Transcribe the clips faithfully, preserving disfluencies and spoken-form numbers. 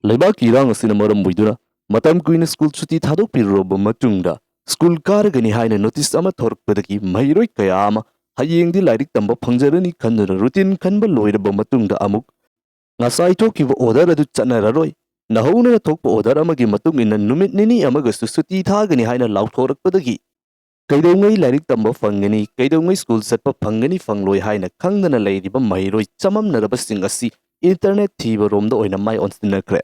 ꯂꯩꯕꯥꯛꯀꯤ ꯏꯔꯥꯡ ꯑꯁꯤꯅ ꯃꯔꯝ ꯑꯣꯏꯗꯨꯅ ꯃꯇꯝ ꯀꯨꯏꯅ ꯁ꯭ꯀꯨꯜ ꯁꯨꯇꯤ ꯊꯥꯗꯣꯛꯄꯤꯔꯨꯔꯕ ꯃꯇꯨꯡꯗ ꯁ꯭ꯀꯨꯜ ꯀꯥꯔꯒꯅꯤ ꯍꯥꯏꯅ ꯅꯣꯇꯤꯁ ꯑꯃ ꯊꯣꯔꯛꯄꯗꯒꯤ ꯃꯍꯩꯔꯣꯏ ꯀꯌꯥ ꯑꯃ ꯍꯌꯦꯡꯗꯤ ꯂꯥꯏꯔꯤꯛ ꯇꯝꯕ ꯐꯪꯖꯔꯅꯤ ꯈꯟꯗꯨꯅ ꯔꯨꯇꯤꯟ ꯈꯟꯕ ꯂꯣꯏꯔꯕ ꯃꯇꯨꯡꯗ ꯑꯃꯨꯛ ꯉꯁꯥꯏ ꯊꯣꯛꯈꯤꯕ ꯑꯣꯔꯗꯔ ꯑꯗꯨ ꯆꯠꯅꯔꯔꯣꯏ, ꯅꯧꯍꯧꯅꯅ ꯊꯣꯛꯄ ꯑꯣꯔꯗꯔ ꯑꯃꯒꯤ ꯃꯇꯨꯡ ꯏꯟꯅ ꯅꯨꯃꯤꯠ ꯅꯤꯅꯤ ꯑꯃꯒꯁꯨ ꯁꯨꯇꯤ ꯊꯥꯒꯅꯤ ꯍꯥꯏꯅ ꯂꯥꯎꯊꯣꯔꯛꯄꯗꯒꯤ ꯀꯩꯗꯧꯉꯩ ꯂꯥꯏꯔꯤꯛ ꯇꯝꯕ ꯐꯪꯒꯅꯤ, ꯀꯩꯗꯧꯉꯩ ꯁ꯭ꯀꯨꯜ ꯆꯠꯄ ꯐꯪꯒꯅꯤ ꯐꯪꯂꯣꯏ ꯍꯥꯏꯅ ꯈꯪꯗꯅ ꯂꯩꯔꯤꯕ ꯃꯍꯩꯔꯣꯏ ꯆꯃꯝꯅꯔꯕꯁꯤꯡ ꯑꯁꯤ ꯏꯟꯇꯔꯅꯦꯠ ꯊꯤꯕ ꯔꯣꯝꯗ ꯑꯣꯏꯅ ꯃꯥꯏ ꯑꯣꯟꯁꯤꯟꯅꯈ꯭ꯔꯦ꯫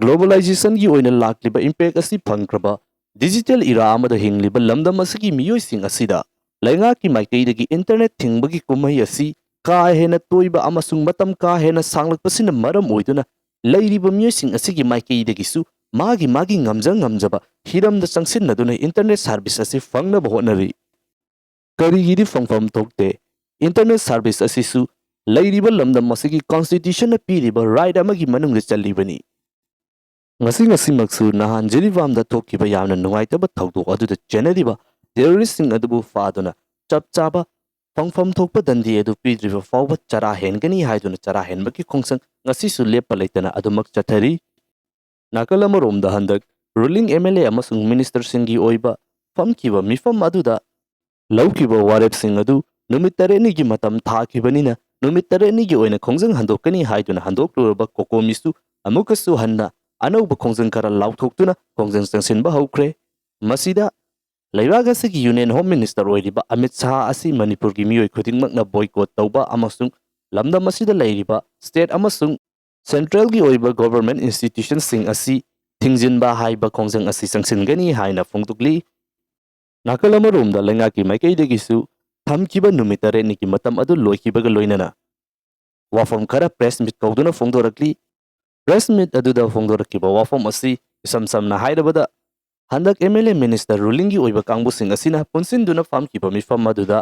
ꯒ꯭ꯂꯣꯕꯦꯂꯥꯏꯖꯦꯁꯟꯒꯤ ꯑꯣꯏꯅ ꯂꯥꯛꯂꯤꯕ ꯏꯝꯄꯦꯛ ꯑꯁꯤ ꯐꯪꯈ꯭ꯔꯕ ꯗꯤꯖꯤꯇꯦꯜ ꯏꯔꯥ ꯑꯃꯗ ꯍꯤꯡꯂꯤꯕ ꯂꯝꯗꯝ ꯑꯁꯤꯒꯤ ꯃꯤꯑꯣꯏꯁꯤꯡ ꯑꯁꯤꯗ ꯂꯩꯉꯥꯛꯀꯤ ꯃꯥꯏꯀꯩꯗꯒꯤ ꯏꯟꯇꯔꯅꯦꯠ ꯊꯤꯡꯕꯒꯤ ꯀꯨꯝꯍꯩ ꯑꯁꯤ ꯀꯥ ꯍꯦꯟꯅ ꯇꯣꯏꯕ ꯑꯃꯁꯨꯡ ꯃꯇꯝ ꯀꯥ ꯍꯦꯟꯅ ꯁꯥꯡꯂꯛꯄꯁꯤꯅ ꯃꯔꯝ ꯑꯣꯏꯗꯨꯅ ꯂꯩꯔꯤꯕ ꯃꯤꯑꯣꯏꯁꯤꯡ ꯑꯁꯤꯒꯤ ꯃꯥꯏꯀꯩꯗꯒꯤꯁꯨ ꯃꯥꯒꯤ ꯃꯥꯒꯤ ꯉꯝꯖ ꯉꯝꯖꯕ ꯍꯤꯔꯝꯗ ꯆꯪꯁꯤꯟꯅꯗꯨꯅ ꯏꯟꯇꯔꯅꯦꯠ ꯁꯥꯔꯚꯤꯁ ꯑꯁꯤ ꯐꯪꯅꯕ ꯍꯣꯠꯅꯔꯤ꯫ ꯀꯔꯤꯒꯤꯗꯤ ꯐꯪꯐꯝ ꯊꯣꯛꯇꯦ? ꯏꯟꯇꯔꯅꯦꯠ ꯁꯥꯔꯚꯤꯁ ꯑꯁꯤꯁꯨ ꯂꯩꯔꯤꯕ ꯂꯝꯗꯝ ꯑꯁꯤꯒꯤ ꯀꯣꯟꯁꯇꯤꯇ꯭ꯌꯨꯁꯟꯅ ꯄꯤꯔꯤꯕ ꯔꯥꯏꯠ ꯑꯃꯒꯤ ꯃꯅꯨꯡꯗ ꯆꯜꯂꯤꯕꯅꯤ꯫ ꯉꯁꯤ ꯉꯁꯤꯃꯛꯁꯨ ꯅꯍꯥꯟ ꯖꯤꯔꯤꯕꯥꯝꯗ ꯊꯣꯛꯈꯤꯕ ꯌꯥꯝꯅ ꯅꯨꯡꯉꯥꯏꯇꯕ ꯊꯧꯗꯣꯛ ꯑꯗꯨꯗ ꯆꯦꯟꯅꯔꯤꯕ ꯇꯦꯔꯣꯔꯤꯁꯁꯤꯡ ꯑꯗꯨꯕꯨ ꯐꯥꯗꯨꯅ ꯆꯞ ꯆꯥꯕ ꯐꯪꯐꯝ ꯊꯣꯛꯄ ꯗꯟꯗꯤ ꯑꯗꯨ ꯄꯤꯗ꯭ꯔꯤꯕ ꯐꯥꯎꯕ ꯆꯔꯥ ꯍꯦꯟꯒꯅꯤ ꯍꯥꯏꯗꯨꯅ ꯆꯔꯥ ꯍꯦꯟꯕꯒꯤ ꯈꯣꯡꯖꯪ ꯉꯁꯤꯁꯨ ꯂꯦꯞꯄ ꯂꯩꯇꯅ ꯑꯗꯨꯃꯛ ꯆꯠꯊꯔꯤ꯫ ꯅꯥꯀꯜ ꯑꯃꯔꯣꯝꯗ ꯍꯟꯗꯛ ꯔꯨꯂꯤꯡ ꯑꯦꯝ ꯑꯦꯜ ꯑꯦ ꯑꯃꯁꯨꯡ ꯃꯤꯅꯤꯁꯇꯔꯁꯤꯡꯒꯤ ꯑꯣꯏꯕ ꯐꯝꯈꯤꯕ ꯃꯤꯐꯝ ꯑꯗꯨꯗ ꯂꯧꯈꯤꯕ ꯋꯥꯔꯦꯞꯁꯤꯡ ꯑꯗꯨ ꯅꯨꯃꯤꯠ ꯇꯔꯦꯠꯅꯤꯒꯤ ꯃꯇꯝ ꯊꯥꯈꯤꯕꯅꯤꯅ ꯅꯨꯃꯤꯠ ꯇꯔꯦꯠꯅꯤꯒꯤ ꯑꯣꯏꯅ ꯈꯣꯡꯖꯪ ꯍꯟꯗꯣꯛꯀꯅꯤ ꯍꯥꯏꯗꯨꯅ ꯍꯟꯗꯣꯛꯂꯨꯔꯕ ꯀꯣꯀꯣꯃꯤꯁꯨ ꯑꯃꯨꯛꯀꯁꯨ ꯍꯟꯅ ꯑꯅꯧꯕ ꯈꯣꯡꯖꯪ ꯈꯔ ꯂꯥꯎꯊꯣꯛꯇꯨꯅ ꯈꯣꯡꯖꯪ ꯆꯪꯁꯤꯟꯕ ꯍꯧꯈ꯭ꯔꯦ꯫ ꯃꯁꯤꯗ ꯂꯩꯕꯥꯛ ꯑꯁꯤꯒꯤ ꯌꯨꯅꯤꯌꯟ ꯍꯣꯝ ꯃꯤꯅꯤꯁꯇꯔ ꯑꯣꯏꯔꯤꯕ ꯑꯃꯤꯠ ꯁꯥꯍ ꯑꯁꯤ ꯃꯅꯤꯄꯨꯔꯒꯤ ꯃꯤꯑꯣꯏ ꯈꯨꯗꯤꯡꯃꯛꯅ ꯕꯣꯏꯀꯣꯠ ꯇꯧꯕ ꯑꯃꯁꯨꯡ ꯂꯝꯗꯝ ꯑꯁꯤꯗ ꯂꯩꯔꯤꯕ ꯁ꯭ꯇꯦꯠ ꯑꯃꯁꯨꯡ ꯁꯦꯟꯇ꯭ꯔꯦꯜꯒꯤ ꯑꯣꯏꯕ ꯒꯣꯚꯔꯟꯃꯦꯟꯠ ꯏꯟꯁꯇꯤꯇ꯭ꯌꯨꯁꯟꯁꯤꯡ ꯑꯁꯤ ꯊꯤꯡꯖꯤꯟꯕ ꯍꯥꯏꯕ ꯈꯣꯡꯖꯪ ꯑꯁꯤ ꯆꯪꯁꯤꯟꯒꯅꯤ ꯍꯥꯏꯅ ꯐꯣꯡꯗꯣꯛꯂꯤ꯫ ꯅꯥꯀꯜ ꯑꯃꯔꯣꯝꯗ ꯂꯩꯉꯥꯛꯀꯤ ꯃꯥꯏꯀꯩꯗꯒꯤꯁꯨ ꯊꯝꯈꯤꯕ ꯅꯨꯃꯤꯠ ꯇꯔꯦꯠꯅꯤꯒꯤ ꯃꯇꯝ ꯑꯗꯨ ꯂꯣꯏꯈꯤꯕꯒ ꯂꯣꯏꯅꯅ ꯋꯥꯐꯝ ꯈꯔ ꯄ꯭ꯔꯦꯁ ꯃꯤꯠ ꯀꯧꯗꯨꯅ ꯐꯣꯡꯗꯣꯔꯛꯂꯤ꯫ ꯄ꯭ꯔꯦꯁ ꯃꯤꯠ ꯑꯗꯨꯗ ꯐꯣꯡꯗꯣꯔꯛꯈꯤꯕ ꯋꯥꯐꯝ ꯑꯁꯤ ꯏꯁꯝ ꯁꯝꯅ ꯍꯥꯏꯔꯕꯗ ꯍꯟꯗꯛ ꯑꯦꯝ ꯑꯦꯜ ꯑꯦ ꯃꯤꯅꯤꯁꯇꯔ ꯔꯨꯂꯤꯡꯒꯤ ꯑꯣꯏꯕ ꯀꯥꯡꯕꯨꯁꯤꯡ ꯑꯁꯤꯅ ꯄꯨꯟꯁꯤꯟꯗꯨꯅ ꯐꯝꯈꯤꯕ ꯃꯤꯐꯝ ꯑꯗꯨꯗ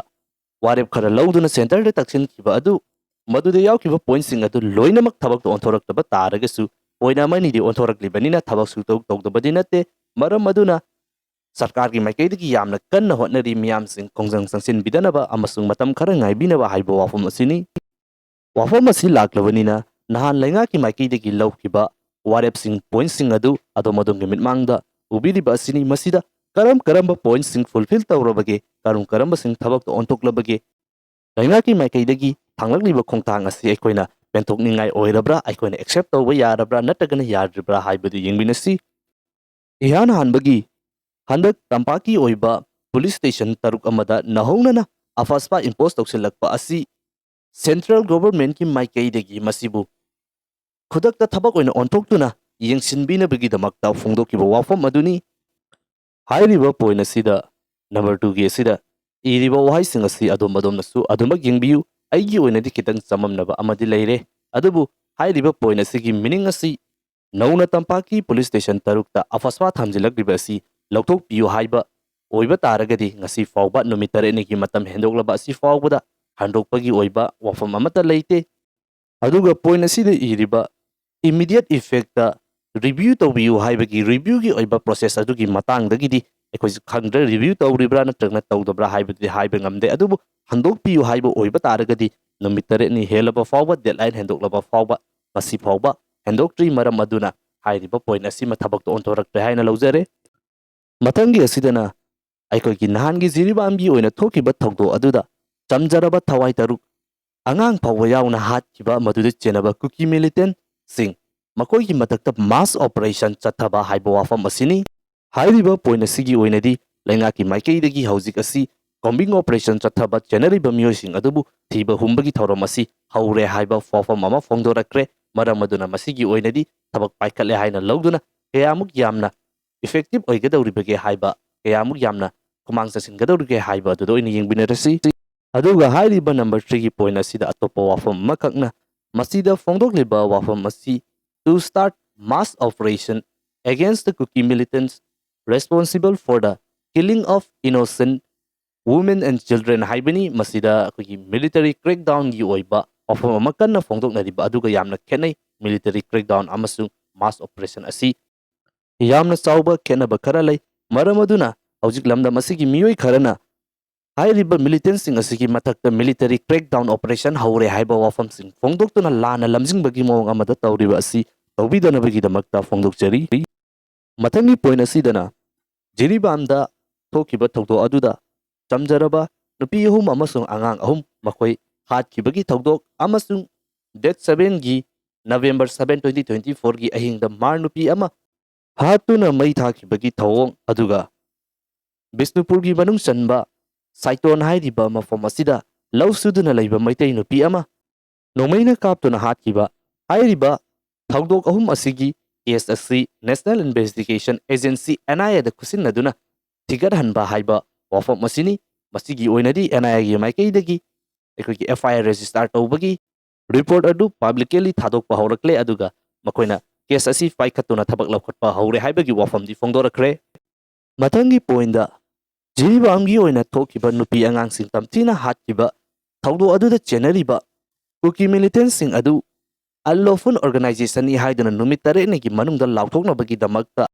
ꯋꯥꯔꯦꯞ ꯈꯔ ꯂꯧꯗꯨꯅ ꯁꯦꯟꯇꯔꯗ ꯇꯛꯁꯤꯟꯈꯤꯕ ꯑꯗꯨ ꯃꯗꯨꯗ ꯌꯥꯎꯈꯤꯕ ꯄꯣꯏꯟꯠꯁꯤꯡ ꯑꯗꯨ ꯂꯣꯏꯅꯃꯛ ꯊꯕꯛꯇ ꯑꯣꯟꯊꯣꯔꯛꯇꯕ ꯇꯥꯔꯒꯁꯨ ꯄꯣꯏꯟꯠ ꯑꯃꯅꯤꯗꯤ ꯑꯣꯟꯊꯣꯔꯛꯂꯤꯕꯅꯤꯅ ꯊꯕꯛ ꯁꯨꯇꯧ ꯇꯧꯗꯕꯗꯤ ꯅꯠꯇꯦ꯫ ꯃꯔꯝ ꯑꯗꯨꯅ ꯁꯔꯀꯥꯔꯒꯤ ꯃꯥꯏꯀꯩꯗꯒꯤ ꯌꯥꯝꯅ ꯀꯟꯅ ꯍꯣꯠꯅꯔꯤ ꯃꯤꯌꯥꯝꯁꯤꯡ ꯈꯣꯡꯖꯪ ꯆꯪꯁꯤꯟꯕꯤꯗꯅꯕ ꯑꯃꯁꯨꯡ ꯃꯇꯝ ꯈꯔ ꯉꯥꯏꯕꯤꯅꯕ ꯍꯥꯏꯕ ꯋꯥꯐꯝ ꯑꯁꯤꯅꯤ꯫ ꯋꯥꯐꯝ ꯑꯁꯤ ꯂꯥꯛꯂꯕꯅꯤꯅ ꯅꯍꯥꯟ ꯂꯩꯉꯥꯛꯀꯤ ꯃꯥꯏꯀꯩꯗꯒꯤ ꯂꯧꯈꯤꯕ ꯋꯥꯔꯦꯞꯁꯤꯡ, ꯄꯣꯏꯟꯠꯁꯤꯡ ꯑꯗꯨ ꯑꯗꯣꯝ ꯑꯗꯣꯝꯒꯤ ꯃꯤꯠꯃꯥꯡꯗ ꯎꯕꯤꯔꯤꯕ ꯑꯁꯤꯅꯤ꯫ ꯃꯁꯤꯗ ꯀꯔꯝ ꯀꯔꯝꯕ ꯄꯣꯏꯟꯠꯁꯤꯡ ꯐꯨꯜꯐꯤꯜ ꯇꯧꯔꯕꯒꯦ, ꯀꯔꯝ ꯀꯔꯝꯕꯁꯤꯡ ꯊꯕꯛꯇ ꯑꯣꯟꯊꯣꯛꯂꯕꯒꯦ, ꯂꯩꯉꯥꯛꯀꯤ ꯃꯥꯏꯀꯩꯗꯒꯤ ꯊꯥꯡꯂꯛꯂꯤꯕ ꯈꯣꯡꯊꯥꯡ ꯑꯁꯤ ꯑꯩꯈꯣꯏꯅ ꯄꯦꯟꯊꯣꯛꯅꯤꯡꯉꯥꯏ ꯑꯣꯏꯔꯕ꯭ꯔꯥ, ꯑꯩꯈꯣꯏꯅ ꯑꯦꯛꯁꯦꯞ ꯇꯧꯕ ꯌꯥꯔꯕ꯭ꯔꯥ ꯅꯠꯇ꯭ꯔꯒꯅ ꯌꯥꯗ꯭ꯔꯤꯕ꯭ꯔꯥ ꯍꯥꯏꯕꯗꯨ ꯌꯦꯡꯃꯤꯟꯅꯁꯤ꯫ ꯏꯍꯥꯟ ꯍꯥꯟꯕꯒꯤ ꯍꯟꯗꯛ ꯇꯝꯄꯥꯛꯀꯤ ꯑꯣꯏꯕ ꯄꯨꯂꯤꯁ ꯁ꯭ꯇꯦꯁꯟ ꯇꯔꯨꯛ ꯑꯃꯗ ꯅꯧꯍꯧꯅꯅ ꯑꯐꯁꯄꯥ ꯏꯝꯄꯣꯁ ꯇꯧꯁꯤꯜꯂꯛꯄ ꯑꯁꯤ ꯁꯦꯟꯇ꯭ꯔꯦꯜ ꯒꯣꯚꯔꯟꯃꯦꯟꯠꯀꯤ ꯃꯥꯏꯀꯩꯗꯒꯤ ꯃꯁꯤꯕꯨ ꯈꯨꯗꯛꯇ ꯊꯕꯛ ꯑꯣꯏꯅ ꯑꯣꯟꯊꯣꯛꯇꯨꯅ ꯌꯦꯡꯁꯤꯟꯕꯤꯅꯕꯒꯤꯗꯃꯛꯇ ꯐꯣꯡꯗꯣꯛꯈꯤꯕ ꯋꯥꯐꯝ ꯑꯗꯨꯅꯤ꯫ ꯍꯥꯏꯔꯤꯕ ꯄꯣꯏꯟꯠ ꯑꯁꯤꯗ, ꯅꯝꯕꯔ ꯇꯨꯒꯤ ꯑꯁꯤꯗ ꯏꯔꯤꯕ ꯋꯥꯍꯩꯁꯤꯡ ꯑꯁꯤ ꯑꯗꯣꯝ ꯑꯗꯣꯝꯅꯁꯨ ꯑꯗꯨꯃꯛ ꯌꯦꯡꯕꯤꯌꯨ꯫ ꯑꯩꯒꯤ ꯑꯣꯏꯅꯗꯤ ꯈꯤꯇꯪ ꯆꯃꯝꯅꯕ ꯑꯃꯗꯤ ꯂꯩꯔꯦ, ꯑꯗꯨꯕꯨ ꯍꯥꯏꯔꯤꯕ ꯄꯣꯏꯟꯠ ꯑꯁꯤꯒꯤ ꯃꯤꯅꯤꯡ ꯑꯁꯤ ꯅꯧꯅ ꯇꯝꯄꯥꯛꯀꯤ ꯄꯨꯂꯤꯁ ꯁ꯭ꯇꯦꯁꯟ ꯇꯔꯨꯛꯇ ꯑꯐꯁꯄꯥ ꯊꯝꯖꯤꯜꯂꯛꯂꯤꯕ ꯑꯁꯤ ꯂꯧꯊꯣꯛꯄꯤꯌꯨ ꯍꯥꯏꯕ ꯑꯣꯏꯕ ꯇꯥꯔꯒꯗꯤ, ꯉꯁꯤ ꯐꯥꯎꯕ ꯅꯨꯃꯤꯠ ꯇꯔꯦꯠꯅꯤꯒꯤ ꯃꯇꯝ ꯍꯦꯟꯗꯣꯛꯂꯕ ꯑꯁꯤ ꯐꯥꯎꯕꯗ ꯍꯟꯗꯣꯛꯄꯒꯤ ꯑꯣꯏꯕ ꯋꯥꯐꯝ ꯑꯃꯠꯇ ꯂꯩꯇꯦ꯫ ꯑꯗꯨꯒ ꯄꯣꯏꯟꯠ ꯑꯁꯤꯗ ꯏꯔꯤꯕ ꯏꯃꯤꯗꯤꯌꯦꯠ ꯏꯐꯦꯛꯇ ꯔꯤꯚ꯭ꯌꯨ ꯇꯧꯕꯤꯌꯨ ꯍꯥꯏꯕꯒꯤ ꯔꯤꯚ꯭ꯌꯨꯒꯤ ꯑꯣꯏꯕ ꯄ꯭ꯔꯣꯁꯦꯁ ꯑꯗꯨꯒꯤ ꯃꯇꯥꯡꯗꯒꯤꯗꯤ ꯑꯩꯈꯣꯏꯁꯨ ꯈꯪꯗ꯭ꯔꯦ, ꯔꯤꯚ꯭ꯌꯨ ꯇꯧꯔꯤꯕ꯭ꯔꯥ ꯅꯠꯇ꯭ꯔꯒꯅ ꯇꯧꯗꯕ꯭ꯔꯥ ꯍꯥꯏꯕꯗꯨꯗꯤ ꯍꯥꯏꯕ ꯉꯝꯗꯦ꯫ ꯑꯗꯨꯕꯨ ꯍꯟꯗꯣꯛꯄꯤꯌꯨ ꯍꯥꯏꯕ ꯑꯣꯏꯕ ꯇꯥꯔꯒꯗꯤ ꯅꯨꯃꯤꯠ ꯇꯔꯦꯠꯅꯤ ꯍꯦꯜꯂꯕ ꯐꯥꯎꯕ, ꯗꯦꯗꯂꯥꯏꯟ ꯍꯦꯟꯗꯣꯛꯂꯕ ꯐꯥꯎꯕ, ꯉꯁꯤ ꯐꯥꯎꯕ ꯍꯦꯟꯗꯣꯛꯇ꯭ꯔꯤ꯫ ꯃꯔꯝ ꯑꯗꯨꯅ ꯍꯥꯏꯔꯤꯕ ꯄꯣꯏꯟꯠ ꯑꯁꯤꯃ ꯊꯕꯛꯇ ꯑꯣꯟꯊꯣꯔꯛꯇ꯭ꯔꯦ ꯍꯥꯏꯅ ꯂꯧꯖꯔꯦ꯫ ꯃꯊꯪꯒꯤ ꯑꯁꯤꯗꯅ ꯑꯩꯈꯣꯏꯒꯤ ꯅꯍꯥꯟꯒꯤ ꯖꯤꯔꯤꯕꯥꯝꯒꯤ ꯑꯣꯏꯅ ꯊꯣꯛꯈꯤꯕ ꯊꯧꯗꯣꯛ ꯑꯗꯨꯗ ꯆꯝꯖꯔꯕ ꯊꯋꯥꯏ ꯇꯔꯨꯛ, ꯑꯉꯥꯡ ꯐꯥꯎꯕ ꯌꯥꯎꯅ ꯍꯥꯠꯈꯤꯕ ꯃꯗꯨꯗ ꯆꯦꯟꯅꯕ ꯀꯨꯀꯤ ꯃꯤꯂꯤꯇꯦꯟꯠꯁꯤꯡ, ꯃꯈꯣꯏꯒꯤ ꯃꯊꯛꯇ ꯃꯥꯁ ꯑꯣꯄꯔꯦꯁꯟ ꯆꯠꯊꯕ ꯍꯥꯏꯕ ꯋꯥꯐꯝ ꯑꯁꯤꯅꯤ꯫ ꯍꯥꯏꯔꯤꯕ ꯄꯣꯏꯟꯠ ꯑꯁꯤꯒꯤ ꯑꯣꯏꯅꯗꯤ ꯂꯩꯉꯥꯛꯀꯤ ꯃꯥꯏꯀꯩꯗꯒꯤ ꯍꯧꯖꯤꯛ ꯑꯁꯤ ꯀꯣꯝꯕꯤꯡ ꯑꯣꯄꯔꯦꯁꯟ ꯆꯠꯊꯕ ꯆꯦꯟꯅꯔꯤꯕ ꯃꯤꯑꯣꯏꯁꯤꯡ ꯑꯗꯨꯕꯨ ꯊꯤꯕ ꯍꯨꯝꯕꯒꯤ ꯊꯧꯔꯝ ꯑꯁꯤ ꯍꯧꯔꯦ ꯍꯥꯏꯕ ꯋꯥꯐꯝ ꯑꯃ ꯐꯣꯡꯗꯣꯔꯛꯈ꯭ꯔꯦ꯫ ꯃꯔꯝ ꯑꯗꯨꯅ ꯃꯁꯤꯒꯤ ꯑꯣꯏꯅꯗꯤ ꯊꯕꯛ ꯄꯥꯏꯈꯠꯂꯦ ꯍꯥꯏꯅ ꯂꯧꯗꯨꯅ ꯀꯌꯥꯃꯨꯛ ꯌꯥꯝꯅ ꯏꯐꯦꯛꯇꯤꯚ ꯑꯣꯏꯒꯗꯧꯔꯤꯕꯒꯦ ꯍꯥꯏꯕ, ꯀꯌꯥꯃꯨꯛ ꯌꯥꯝꯅ ꯈꯨꯃꯥꯡ ꯆꯥꯁꯤꯟꯒꯗꯧꯔꯤꯒꯦ ꯍꯥꯏꯕ ꯑꯗꯨꯗ ꯑꯣꯏꯅ ꯌꯦꯡꯃꯤꯟꯅꯔꯁꯤ꯫ ꯑꯗꯨꯒ ꯍꯥꯏꯔꯤꯕ ꯅꯝꯕꯔ ꯊ꯭ꯔꯤꯒꯤ ꯄꯣꯏꯟꯠ ꯑꯁꯤꯗ ꯑꯇꯣꯞꯄ ꯋꯥꯐꯝ ꯑꯃꯈꯛꯅ, ꯃꯁꯤꯗ ꯐꯣꯡꯗꯣꯛꯂꯤꯕ ꯋꯥꯐꯝ ꯑꯁꯤ, "To start mass operation against the Kuki militants responsible for the killing of innocent women and children" ꯍꯥꯏꯕꯅꯤ꯫ ꯃꯁꯤꯗ ꯑꯩꯈꯣꯏꯒꯤ ꯃꯤꯂꯤꯇꯔꯤ ꯀ꯭ꯔꯦꯛꯗꯥꯎꯟꯒꯤ ꯑꯣꯏꯕ ꯋꯥꯐꯝ ꯑꯃ ꯀꯟꯅ ꯐꯣꯡꯗꯣꯛꯅꯔꯤꯕ ꯑꯗꯨꯒ ꯌꯥꯝꯅ ꯈꯦꯠꯅꯩ꯫ ꯃꯤꯂꯤꯇꯔꯤ ꯀ꯭ꯔꯦꯛꯗꯥꯎꯟ ꯑꯃꯁꯨꯡ ꯃꯥꯁ ꯑꯣꯄꯔꯦꯁꯟ ꯑꯁꯤ ꯌꯥꯝꯅ ꯆꯥꯎꯕ ꯈꯦꯠꯅꯕ ꯈꯔ ꯂꯩ꯫ ꯃꯔꯝ ꯑꯗꯨꯅ ꯍꯧꯖꯤꯛ ꯂꯝꯗꯝ ꯑꯁꯤꯒꯤ ꯃꯤꯑꯣꯏ ꯈꯔꯅ ꯍꯥꯏꯔꯤꯕ militantꯁꯤꯡ ꯑꯁꯤꯒꯤ ꯃꯊꯛꯇ military crackdown operation ꯍꯧꯔꯦ ꯍꯥꯏꯕ ꯋꯥꯐꯝꯁꯤꯡ ꯐꯣꯡꯗꯣꯛꯇꯨꯅ ꯂꯥꯟꯅ ꯂꯝꯖꯤꯡꯕꯒꯤ ꯃꯑꯣꯡ ꯑꯃꯗ ꯇꯧꯔꯤꯕ ꯑꯁꯤ ꯇꯧꯕꯤꯗꯅꯕꯒꯤꯗꯃꯛꯇ ꯐꯣꯡꯗꯣꯛꯆꯔꯤ꯫ ꯃꯊꯪꯒꯤ point ꯑꯁꯤꯗꯅ ꯖꯤꯔꯤꯕꯥꯝꯗ ꯊꯣꯛꯈꯤꯕ ꯊꯧꯗꯣꯛ ꯑꯗꯨꯗ ꯆꯝꯖꯔꯕ ꯅꯨꯄꯤ ꯑꯍꯨꯝ ꯑꯃꯁꯨꯡ ꯑꯉꯥꯡ ꯑꯍꯨꯝ ꯃꯈꯣꯏ ꯍꯥꯠꯈꯤꯕꯒꯤ ꯊꯧꯗꯣꯛ ꯑꯃꯁꯨꯡ date sevenꯒꯤ, November seven, twenty twenty fourꯒꯤ ꯑꯍꯤꯡꯗ ꯃꯥꯔ ꯅꯨꯄꯤ ꯑꯃ ꯍꯥꯠꯇꯨꯅ ꯃꯩ ꯊꯥꯈꯤꯕꯒꯤ ꯊꯧꯑꯣꯡ, ꯑꯗꯨꯒ ꯕꯤꯁꯅꯨꯄꯨꯔꯒꯤ ꯃꯅꯨꯡ ꯆꯟꯕ ꯁꯥꯏꯇꯣꯟ ꯍꯥꯏꯔꯤꯕ ꯃꯐꯝ ꯑꯁꯤꯗ ꯂꯧ ꯁꯨꯗꯨꯅ ꯂꯩꯕ ꯃꯩꯇꯩ ꯅꯨꯄꯤ ꯑꯃ ꯅꯣꯡꯃꯩꯅ ꯀꯥꯞꯇꯨꯅ ꯍꯥꯠꯈꯤꯕ ꯍꯥꯏꯔꯤꯕ ꯊꯧꯗꯣꯛ ꯑꯍꯨꯝ ꯑꯁꯤꯒꯤ case ꯑꯁꯤ National Investigation Agency, NIAꯗ ꯈꯨꯠꯁꯤꯟꯅꯗꯨꯅ ꯊꯤꯒꯠꯍꯟꯕ ꯍꯥꯏꯕ ꯋꯥꯐꯝ ꯑꯁꯤꯅꯤ꯫ ꯃꯁꯤꯒꯤ ꯑꯣꯏꯅꯗꯤ NIAꯒꯤ ꯃꯥꯏꯀꯩꯗꯒꯤ ꯑꯩꯈꯣꯏꯒꯤ FIR register ꯇꯧꯕꯒꯤ report ꯑꯗꯨ publicly ꯊꯥꯗꯣꯛꯄ ꯍꯧꯔꯛꯂꯦ, ꯑꯗꯨꯒ ꯃꯈꯣꯏꯅ case ꯑꯁꯤ ꯄꯥꯏꯈꯠꯇꯨꯅ ꯊꯕꯛ ꯂꯧꯈꯠꯄ ꯍꯧꯔꯦ ꯍꯥꯏꯕꯒꯤ ꯋꯥꯐꯝꯗꯤ ꯐꯣꯡꯗꯣꯔꯛꯈ꯭ꯔꯦ꯫ ꯃꯊꯪꯒꯤ pointꯗ ꯖꯤꯔꯤꯕꯥꯝꯒꯤ ꯑꯣꯏꯅ ꯊꯣꯛꯈꯤꯕ ꯅꯨꯄꯤ ꯑꯉꯥꯡꯁꯤꯡ ꯇꯝꯊꯤꯅ ꯍꯥꯠꯈꯤꯕ ꯊꯧꯗꯣꯛ ꯑꯗꯨꯗ ꯆꯦꯟꯅꯔꯤꯕ ꯀꯨꯀꯤ militantꯁꯤꯡ ꯑꯗꯨ unlawful organizationꯅꯤ ꯍꯥꯏꯗꯨꯅ ꯅꯨꯃꯤꯠ ꯇꯔꯦꯠꯅꯤꯒꯤ ꯃꯅꯨꯡꯗ ꯂꯥꯎꯊꯣꯛꯅꯕꯒꯤꯗꯃꯛꯇ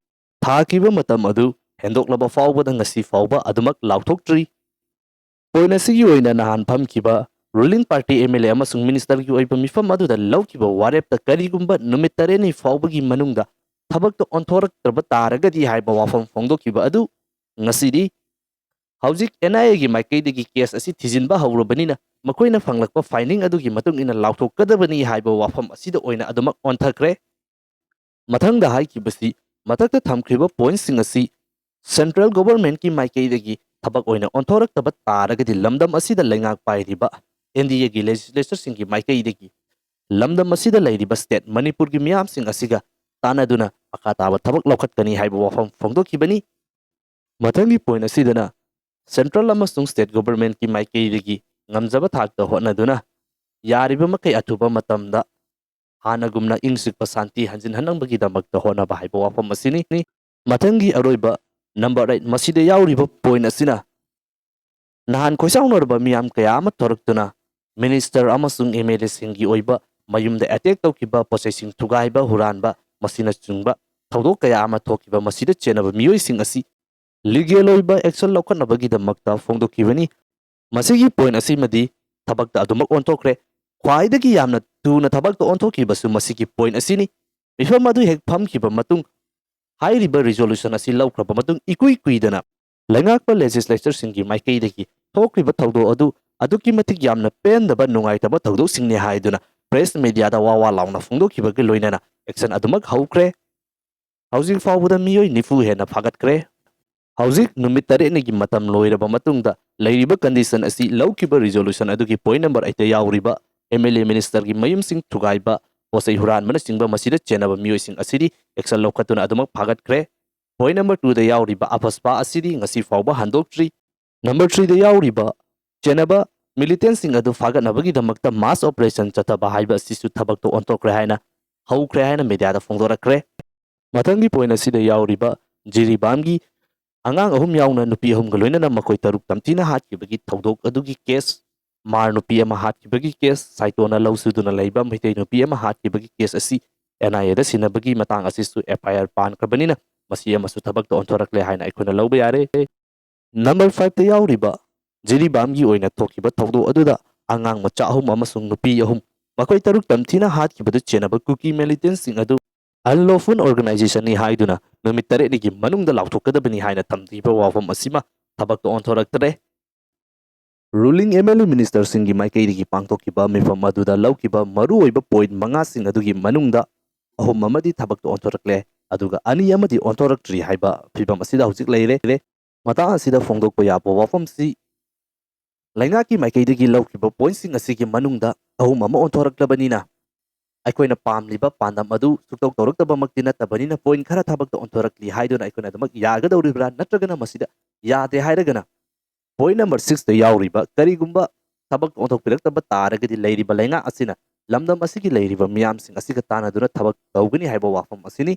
ꯊꯥꯈꯤꯕ ꯃꯇꯝ ꯑꯗꯨ ꯍꯦꯟꯗꯣꯛꯂꯕ ꯐꯥꯎꯕꯗ ꯉꯁꯤ ꯐꯥꯎꯕ ꯑꯗꯨꯃꯛ ꯂꯥꯎꯊꯣꯛꯇ꯭ꯔꯤ꯫ Point ꯑꯁꯤꯒꯤ ꯑꯣꯏꯅ ꯅꯍꯥꯟ ꯐꯝꯈꯤꯕ ruling party MLA ꯑꯃꯁꯨꯡ ministerꯒꯤ ꯑꯣꯏꯕ ꯃꯤꯐꯝ ꯑꯗꯨꯗ ꯂꯧꯈꯤꯕ ꯋꯥꯔꯦꯞꯇ ꯀꯔꯤꯒꯨꯝꯕ ꯅꯨꯃꯤꯠ ꯇꯔꯦꯠꯅꯤ ꯐꯥꯎꯕꯒꯤ ꯃꯅꯨꯡꯗ ꯊꯕꯛꯇ ꯑꯣꯟꯊꯣꯔꯛꯇ꯭ꯔꯕ ꯇꯥꯔꯒꯗꯤ ꯍꯥꯏꯕ ꯋꯥꯐꯝ ꯐꯣꯡꯗꯣꯛꯈꯤꯕ ꯑꯗꯨ ꯉꯁꯤꯗꯤ ꯍꯧꯖꯤꯛ NIAꯒꯤ ꯃꯥꯏꯀꯩꯗꯒꯤ case ꯑꯁꯤ ꯊꯤꯖꯤꯟꯕ ꯍꯧꯔꯕꯅꯤꯅ ꯃꯈꯣꯏꯅ ꯐꯪꯂꯛꯄ finding ꯑꯗꯨꯒꯤ ꯃꯇꯨꯡ ꯏꯟꯅ ꯂꯥꯎꯊꯣꯛꯀꯗꯕꯅꯤ ꯍꯥꯏꯕ ꯋꯥꯐꯝ ꯑꯁꯤꯗ ꯑꯣꯏꯅ ꯑꯗꯨꯃꯛ ꯑꯣꯟꯊꯈ꯭ꯔꯦ꯫ ꯃꯊꯪꯗ ꯍꯥꯏꯈꯤꯕꯁꯤ ꯃꯊꯛꯇ ꯊꯝꯈ꯭ꯔꯤꯕ pointꯁꯤꯡ ꯑꯁꯤ central governmentꯀꯤ ꯃꯥꯏꯀꯩꯗꯒꯤ ꯊꯕꯛ ꯑꯣꯏꯅ ꯑꯣꯟꯊꯣꯔꯛꯇꯕ ꯇꯥꯔꯒꯗꯤ ꯂꯝꯗꯝ ꯑꯁꯤꯗ ꯂꯩꯉꯥꯛ ꯄꯥꯏꯔꯤꯕ NDAꯒꯤ legislatureꯁꯤꯡꯒꯤ ꯃꯥꯏꯀꯩꯗꯒꯤ ꯂꯝꯗꯝ ꯑꯁꯤꯗ ꯂꯩꯔꯤꯕ state ꯃꯅꯤꯄꯨꯔꯒꯤ ꯃꯤꯌꯥꯝꯁꯤꯡ ꯑꯁꯤꯒ ꯇꯥꯟꯅꯗꯨꯅ ꯃꯈꯥ ꯇꯥꯕ ꯊꯕꯛ ꯂꯧꯈꯠꯀꯅꯤ ꯍꯥꯏꯕ ꯋꯥꯐꯝ ꯐꯣꯡꯗꯣꯛꯈꯤꯕꯅꯤ꯫ ꯃꯊꯪꯒꯤ point ꯑꯁꯤꯗꯅ central ꯑꯃꯁꯨꯡ state governmentꯀꯤ ꯃꯥꯏꯀꯩꯗꯒꯤ ꯉꯝꯖꯕ ꯊꯥꯛꯇ ꯍꯣꯠꯅꯗꯨꯅ ꯌꯥꯔꯤꯕ ꯃꯈꯩ ꯑꯊꯨꯕ ꯃꯇꯝꯗ ꯍꯥꯟꯅꯒꯨꯝꯅ ꯏꯪ ꯆꯤꯛꯄ ꯁꯥꯟꯇꯤ ꯍꯟꯖꯤꯟꯍꯟꯅꯕꯒꯤꯗꯃꯛꯇ ꯍꯣꯠꯅꯕ ꯍꯥꯏꯕ ꯋꯥꯐꯝ ꯑꯁꯤꯅꯤ꯫ ꯃꯊꯪꯒꯤ ꯑꯔꯣꯏꯕ number eight, ꯃꯁꯤꯗ ꯌꯥꯎꯔꯤꯕ point ꯑꯁꯤꯅ ꯅꯍꯥꯟ ꯈꯣꯏꯆꯥꯎꯅꯔꯕ ꯃꯤꯌꯥꯝ ꯀꯌꯥ ꯑꯃ ꯊꯣꯔꯛꯇꯨꯅ minister ꯑꯃꯁꯨꯡ MLAꯁꯤꯡꯒꯤ ꯑꯣꯏꯕ ꯃꯌꯨꯝꯗ attack ꯇꯧꯈꯤꯕ, ꯄꯣꯠꯆꯩꯁꯤꯡ ꯊꯨꯒꯥꯏꯕ, ꯍꯨꯔꯥꯟꯕ, ꯃꯁꯤꯅꯆꯤꯡꯕ ꯊꯧꯗꯣꯛ ꯀꯌꯥ ꯑꯃ ꯊꯣꯛꯈꯤꯕ, ꯃꯁꯤꯗ ꯆꯦꯟꯅꯕ ꯃꯤꯑꯣꯏꯁꯤꯡ ꯑꯁꯤ ꯂꯤꯒꯦꯜ ꯑꯣꯏꯕ ꯑꯦꯛꯁꯟ ꯂꯧꯈꯠꯅꯕꯒꯤꯗꯃꯛꯇ ꯐꯣꯡꯗꯣꯛꯈꯤꯕꯅꯤ꯫ ꯃꯁꯤꯒꯤ ꯄꯣꯏꯟꯠ ꯑꯁꯤꯃꯗꯤ ꯊꯕꯛꯇ ꯑꯗꯨꯃꯛ ꯑꯣꯟꯊꯣꯛꯈ꯭ꯔꯦ꯫ ꯈ꯭ꯋꯥꯏꯗꯒꯤ ꯌꯥꯝꯅ ꯊꯨꯅ ꯊꯕꯛꯇ ꯑꯣꯟꯊꯣꯛꯈꯤꯕꯁꯨ ꯃꯁꯤꯒꯤ ꯄꯣꯏꯟꯠ ꯑꯁꯤꯅꯤ꯫ ꯃꯤꯐꯝ ꯑꯗꯨ ꯍꯦꯛ ꯐꯝꯈꯤꯕ ꯃꯇꯨꯡ, ꯍꯥꯏꯔꯤꯕ ꯔꯤꯖꯣꯂꯨꯁꯟ ꯑꯁꯤ ꯂꯧꯈ꯭ꯔꯕ ꯃꯇꯨꯡ, ꯏꯀꯨꯏ ꯀꯨꯏꯗꯅ ꯂꯩꯉꯥꯛꯄ ꯂꯦꯖꯤꯁꯂꯦꯆꯔꯁꯤꯡꯒꯤ ꯃꯥꯏꯀꯩꯗꯒꯤ ꯊꯣꯛꯂꯤꯕ ꯊꯧꯗꯣꯛ ꯑꯗꯨ ꯑꯗꯨꯛꯀꯤ ꯃꯇꯤꯛ ꯌꯥꯝꯅ ꯄꯦꯟꯗꯕ, ꯅꯨꯡꯉꯥꯏꯇꯕ ꯊꯧꯗꯣꯛꯁꯤꯡꯅꯤ ꯍꯥꯏꯗꯨꯅ ꯄ꯭ꯔꯦꯁ ꯃꯦꯗꯤꯌꯥꯗ ꯋꯥ ꯋꯥ ꯂꯥꯎꯅ ꯐꯣꯡꯗꯣꯛꯈꯤꯕꯒ ꯂꯣꯏꯅꯅ ꯑꯦꯛꯁꯟ ꯑꯗꯨꯃꯛ ꯍꯧꯈ꯭ꯔꯦ꯫ ꯍꯧꯖꯤꯛ ꯐꯥꯎꯕꯗ ꯃꯤꯑꯣꯏ ꯅꯤꯐꯨ ꯍꯦꯟꯅ ꯐꯥꯒꯠꯈ꯭ꯔꯦ꯫ ꯍꯧꯖꯤꯛ ꯅꯨꯃꯤꯠ ꯇꯔꯦꯠꯅꯤꯒꯤ ꯃꯇꯝ ꯂꯣꯏꯔꯕ ꯃꯇꯨꯡꯗ ꯂꯩꯔꯤꯕ ꯀꯟꯗꯤꯁꯟ ꯑꯁꯤ ꯂꯧꯈꯤꯕ ꯔꯤꯖꯣꯂꯨꯁꯟ ꯑꯗꯨꯒꯤ ꯄꯣꯏꯟꯠ ꯅꯝꯕꯔ ꯑꯩꯠꯇ ꯌꯥꯎꯔꯤꯕ ꯑꯦꯝ ꯑꯦꯜ ꯑꯦ ꯃꯤꯅꯤꯁꯇꯔꯒꯤ ꯃꯌꯨꯝꯁꯤꯡ ꯊꯨꯒꯥꯏꯕ, ꯄꯣꯠꯆꯩ ꯍꯨꯔꯥꯟꯕꯅꯆꯤꯡꯕ ꯃꯁꯤꯗ ꯆꯦꯟꯅꯕ ꯃꯤꯑꯣꯏꯁꯤꯡ ꯑꯁꯤꯗꯤ ꯑꯦꯛꯁꯟ ꯂꯧꯈꯠꯇꯨꯅ ꯑꯗꯨꯃꯛ ꯐꯥꯒꯠꯈ꯭ꯔꯦ꯫ ꯄꯣꯏꯟꯠ ꯅꯝꯕꯔ ꯇꯨꯗ ꯌꯥꯎꯔꯤꯕ ꯑꯐꯁꯄꯥ ꯑꯁꯤꯗꯤ ꯉꯁꯤ ꯐꯥꯎꯕ ꯍꯟꯗꯣꯛꯇ꯭ꯔꯤ꯫ ꯅꯝꯕꯔ ꯊ꯭ꯔꯤꯗ ꯌꯥꯎꯔꯤꯕ ꯆꯦꯟꯅꯕ ꯃꯤꯂꯤꯇꯦꯟꯁꯤꯡ ꯑꯗꯨ ꯐꯥꯒꯠꯅꯕꯒꯤꯗꯃꯛꯇ ꯃꯥꯁ ꯑꯣꯄꯔꯦꯁꯟ ꯆꯠꯊꯕ ꯍꯥꯏꯕ ꯑꯁꯤꯁꯨ ꯊꯕꯛꯇꯣ ꯑꯣꯟꯊꯣꯛꯈ꯭ꯔꯦ ꯍꯥꯏꯅ, ꯍꯧꯈ꯭ꯔꯦ ꯍꯥꯏꯅ ꯃꯦꯗꯤꯌꯥꯗ ꯐꯣꯡꯗꯣꯔꯛꯈ꯭ꯔꯦ꯫ ꯃꯊꯪꯒꯤ ꯄꯣꯏꯟꯠ ꯑꯁꯤꯗ ꯌꯥꯎꯔꯤꯕ ꯖꯤꯔꯤꯕꯥꯝꯒꯤ ꯑꯉꯥꯡ ꯑꯍꯨꯝ ꯌꯥꯎꯅ ꯅꯨꯄꯤ ꯑꯍꯨꯝꯒ ꯂꯣꯏꯅꯅ ꯃꯈꯣꯏ ꯇꯔꯨꯛ ꯇꯝꯊꯤꯅ ꯍꯥꯠꯈꯤꯕꯒꯤ ꯊꯧꯗꯣꯛ ꯑꯗꯨꯒꯤ ꯀꯦꯁ, ꯃꯥꯔ ꯅꯨꯄꯤ ꯑꯃ ꯍꯥꯠꯈꯤꯕꯒꯤ ꯀꯦꯁ, ꯁꯥꯏꯇꯣꯟꯅ ꯂꯧ ꯁꯨꯗꯨꯅ ꯂꯩꯕ ꯃꯩꯇꯩ ꯅꯨꯄꯤ ꯑꯃ ꯍꯥꯠꯈꯤꯕꯒꯤ ꯀꯦꯁ ꯑꯁꯤ ꯑꯦꯟ ꯑꯥꯏ ꯑꯦꯗ ꯁꯤꯟꯅꯕꯒꯤ ꯃꯇꯥꯡ ꯑꯁꯤꯁꯨ ꯑꯦꯐ ꯑꯥꯏ ꯑꯥꯔ ꯄꯥꯟꯈ꯭ꯔꯕꯅꯤꯅ ꯃꯁꯤ ꯑꯃꯁꯨ ꯊꯕꯛꯇ ꯑꯣꯟꯊꯣꯔꯛꯂꯦ ꯍꯥꯏꯅ ꯑꯩꯈꯣꯏꯅ ꯂꯧꯕ ꯌꯥꯔꯦ꯫ ꯅꯝꯕꯔ ꯐꯥꯏꯚꯇ ꯌꯥꯎꯔꯤꯕ ꯖꯤꯔꯤꯕꯥꯝꯒꯤ ꯑꯣꯏꯅ ꯊꯣꯛꯈꯤꯕ ꯊꯧꯗꯣꯛ ꯑꯗꯨꯗ ꯑꯉꯥꯡ ꯃꯆꯥ ꯑꯍꯨꯝ ꯑꯃꯁꯨꯡ ꯅꯨꯄꯤ ꯑꯍꯨꯝ, ꯃꯈꯣꯏ ꯇꯔꯨꯛ ꯇꯝꯊꯤꯅ ꯍꯥꯠꯈꯤꯕꯗꯨ ꯆꯦꯟꯅꯕ ꯀꯨꯀꯤ ꯃꯤꯂꯤꯇꯦꯟꯁꯤꯡ ꯑꯗꯨ ꯑꯟꯂꯣꯐꯨꯜ ꯑꯣꯔꯒꯅꯥꯏꯖꯦꯁꯟꯅꯤ ꯍꯥꯏꯗꯨꯅ ꯅꯨꯃꯤꯠ ꯇꯔꯦꯠꯅꯤꯒꯤ ꯃꯅꯨꯡꯗ ꯂꯥꯎꯊꯣꯛꯀꯗꯕꯅꯤ ꯍꯥꯏꯅ ꯊꯝꯈꯤꯕ ꯋꯥꯐꯝ ꯑꯁꯤꯃ ꯊꯕꯛꯇ ꯑꯣꯟꯊꯣꯔꯛꯇ꯭ꯔꯦ꯫ ꯔꯨꯂꯤꯡ ꯑꯦꯝ ꯑꯦꯜ ꯑꯦ ꯃꯤꯅꯤꯁꯇꯔꯁꯤꯡꯒꯤ ꯃꯥꯏꯀꯩꯗꯒꯤ ꯄꯥꯡꯊꯣꯛꯈꯤꯕ ꯃꯤꯐꯝ ꯑꯗꯨꯗ ꯂꯧꯈꯤꯕ ꯃꯔꯨꯑꯣꯏꯕ ꯄꯣꯏꯟꯠ ꯃꯉꯥꯁꯤꯡ ꯑꯗꯨꯒꯤ ꯃꯅꯨꯡꯗ ꯑꯍꯨꯝ ꯑꯃꯗꯤ ꯊꯕꯛꯇ ꯑꯣꯟꯊꯣꯔꯛꯂꯦ, ꯑꯗꯨꯒ ꯑꯅꯤ ꯑꯃꯗꯤ ꯑꯣꯟꯊꯣꯔꯛꯇ꯭ꯔꯤ ꯍꯥꯏꯕ ꯐꯤꯕꯝ ꯑꯁꯤꯗ ꯍꯧꯖꯤꯛ ꯂꯩꯔꯦ꯫ ꯃꯇꯥꯡ ꯑꯁꯤꯗ ꯐꯣꯡꯗꯣꯛꯄ ꯌꯥꯕ ꯋꯥꯐꯝꯁꯤ, ꯂꯩꯉꯥꯛꯀꯤ ꯃꯥꯏꯀꯩꯗꯒꯤ ꯂꯧꯈꯤꯕ ꯄꯣꯏꯟꯠꯁꯤꯡ ꯑꯁꯤꯒꯤ ꯃꯅꯨꯡꯗ ꯑꯍꯨꯝ ꯑꯃ ꯑꯣꯟꯊꯣꯔꯛꯂꯕꯅꯤꯅ, ꯑꯩꯈꯣꯏꯅ ꯄꯥꯝꯂꯤꯕ ꯄꯥꯟꯗꯝ ꯑꯗꯨ ꯁꯨꯛꯇꯧ ꯇꯧꯔꯛꯇꯕꯃꯛꯇꯤ ꯅꯠꯇꯕꯅꯤꯅ, ꯄꯣꯏꯟꯠ ꯈꯔ ꯊꯕꯛꯇ ꯑꯣꯟꯊꯣꯔꯛꯂꯤ ꯍꯥꯏꯗꯨꯅ ꯑꯩꯈꯣꯏꯅ ꯑꯗꯨꯃꯛ ꯌꯥꯒꯗꯧꯔꯤꯕ꯭ꯔꯥ, ꯅꯠꯇ꯭ꯔꯒꯅ ꯃꯁꯤꯗ ꯌꯥꯗꯦ ꯍꯥꯏꯔꯒꯅ, ꯄꯣꯏꯟꯠ ꯅꯝꯕꯔ ꯁꯤꯛꯁꯇ ꯌꯥꯎꯔꯤꯕ, ꯀꯔꯤꯒꯨꯝꯕ ꯊꯕꯛ ꯑꯣꯟꯊꯣꯛꯄꯤꯔꯛꯇꯕ ꯇꯥꯔꯒꯗꯤ ꯂꯩꯔꯤꯕ ꯂꯩꯉꯥꯛ ꯑꯁꯤꯅ ꯂꯝꯗꯝ ꯑꯁꯤꯒꯤ ꯂꯩꯔꯤꯕ ꯃꯤꯌꯥꯝꯁꯤꯡ ꯑꯁꯤꯒ ꯇꯥꯟꯅꯗꯨꯅ ꯊꯕꯛ ꯇꯧꯒꯅꯤ ꯍꯥꯏꯕ ꯋꯥꯐꯝ ꯑꯁꯤꯅꯤ꯫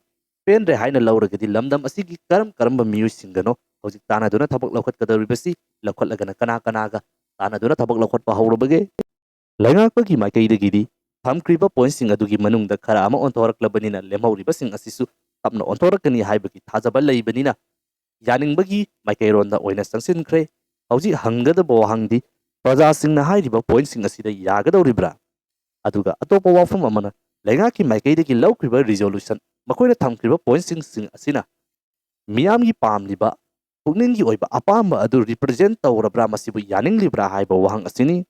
ꯄꯦꯟꯗ꯭ꯔꯦ ꯍꯥꯏꯅ ꯂꯧꯔꯒꯗꯤ ꯂꯝꯗꯝ ꯑꯁꯤꯒꯤ ꯀꯔꯝ ꯀꯔꯝꯕ ꯃꯤꯑꯣꯏꯁꯤꯡꯒꯅꯣ ꯍꯧꯖꯤꯛ ꯇꯥꯟꯅꯗꯨꯅ ꯊꯕꯛ ꯂꯧꯈꯠꯀꯗꯧꯔꯤꯕꯁꯤ? ꯂꯧꯈꯠꯂꯒꯅ ꯀꯅꯥ ꯀꯅꯥꯒ ꯇꯥꯟꯅꯗꯨꯅ ꯊꯕꯛ ꯂꯧꯈꯠꯄ ꯍꯧꯔꯕꯒꯦ? ꯂꯩꯉꯥꯛꯄꯒꯤ ꯃꯥꯏꯀꯩꯗꯒꯤꯗꯤ ꯊꯝꯈ꯭ꯔꯤꯕ ꯄꯣꯏꯟꯠꯁꯤꯡ ꯑꯗꯨꯒꯤ ꯃꯅꯨꯡꯗ ꯈꯔ ꯑꯃ ꯑꯣꯟꯊꯣꯔꯛꯂꯕꯅꯤꯅ, ꯂꯦꯝꯍꯧꯔꯤꯕꯁꯤꯡ ꯑꯁꯤꯁꯨ ꯇꯞꯅ ꯑꯣꯟꯊꯣꯔꯛꯀꯅꯤ ꯍꯥꯏꯕꯒꯤ ꯊꯥꯖꯕ ꯂꯩꯕꯅꯤꯅ, ꯌꯥꯅꯤꯡꯕꯒꯤ ꯃꯥꯏꯀꯩꯔꯣꯝꯗ ꯑꯣꯏꯅ ꯆꯪꯁꯤꯟꯈ꯭ꯔꯦ꯫ ꯍꯧꯖꯤꯛ ꯍꯪꯒꯗꯕ ꯋꯥꯍꯪꯗꯤ, ꯄ꯭ꯔꯖꯥꯁꯤꯡꯅ ꯍꯥꯏꯔꯤꯕ ꯄꯣꯏꯟꯠꯁꯤꯡ ꯑꯁꯤꯗ ꯌꯥꯒꯗꯧꯔꯤꯕ꯭ꯔꯥ? ꯑꯗꯨꯒ ꯑꯇꯣꯞꯄ ꯋꯥꯐꯝ ꯑꯃꯅ, ꯂꯩꯉꯥꯛꯀꯤ ꯃꯥꯏꯀꯩꯗꯒꯤ ꯂꯧꯈ꯭ꯔꯤꯕ ꯔꯤꯖꯣꯂꯨꯁꯟ, ꯃꯈꯣꯏꯅ ꯊꯝꯈ꯭ꯔꯤꯕ ꯄꯣꯏꯟꯠꯁꯤꯡꯁꯤꯡ ꯑꯁꯤꯅ ꯃꯤꯌꯥꯝꯒꯤ ꯄꯥꯝꯂꯤꯕ, ꯄꯨꯛꯅꯤꯡꯒꯤ ꯑꯣꯏꯕ ꯑꯄꯥꯝꯕ ꯑꯗꯨ ꯔꯤꯄ꯭ꯔꯖꯦꯟꯠ ꯇꯧꯔꯕ꯭ꯔꯥ, ꯃꯁꯤꯕꯨ ꯌꯥꯅꯤꯡꯂꯤꯕ꯭ꯔꯥ ꯍꯥꯏꯕ ꯋꯥꯍꯪ ꯑꯁꯤꯅꯤ꯫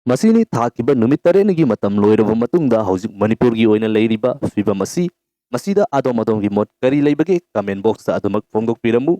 ꯃꯁꯤꯅꯤ ꯊꯥꯈꯤꯕ ꯅꯨꯃꯤꯠ ꯇꯔꯦꯠꯅꯤꯒꯤ ꯃꯇꯝ ꯂꯣꯏꯔꯕ ꯃꯇꯨꯡꯗ ꯍꯧꯖꯤꯛ ꯃꯅꯤꯄꯨꯔꯒꯤ ꯑꯣꯏꯅ ꯂꯩꯔꯤꯕ ꯐꯤꯕꯝ ꯑꯁꯤ꯫ ꯃꯁꯤꯗ ꯑꯗꯣꯝ ꯑꯗꯣꯝꯒꯤ ꯃꯣꯠ ꯀꯔꯤ ꯂꯩꯕꯒꯦ? ꯀꯃꯦꯟ ꯕꯣꯛꯁꯇ ꯑꯗꯨꯃꯛ ꯐꯣꯡꯗꯣꯛꯄꯤꯔꯝꯃꯨ꯫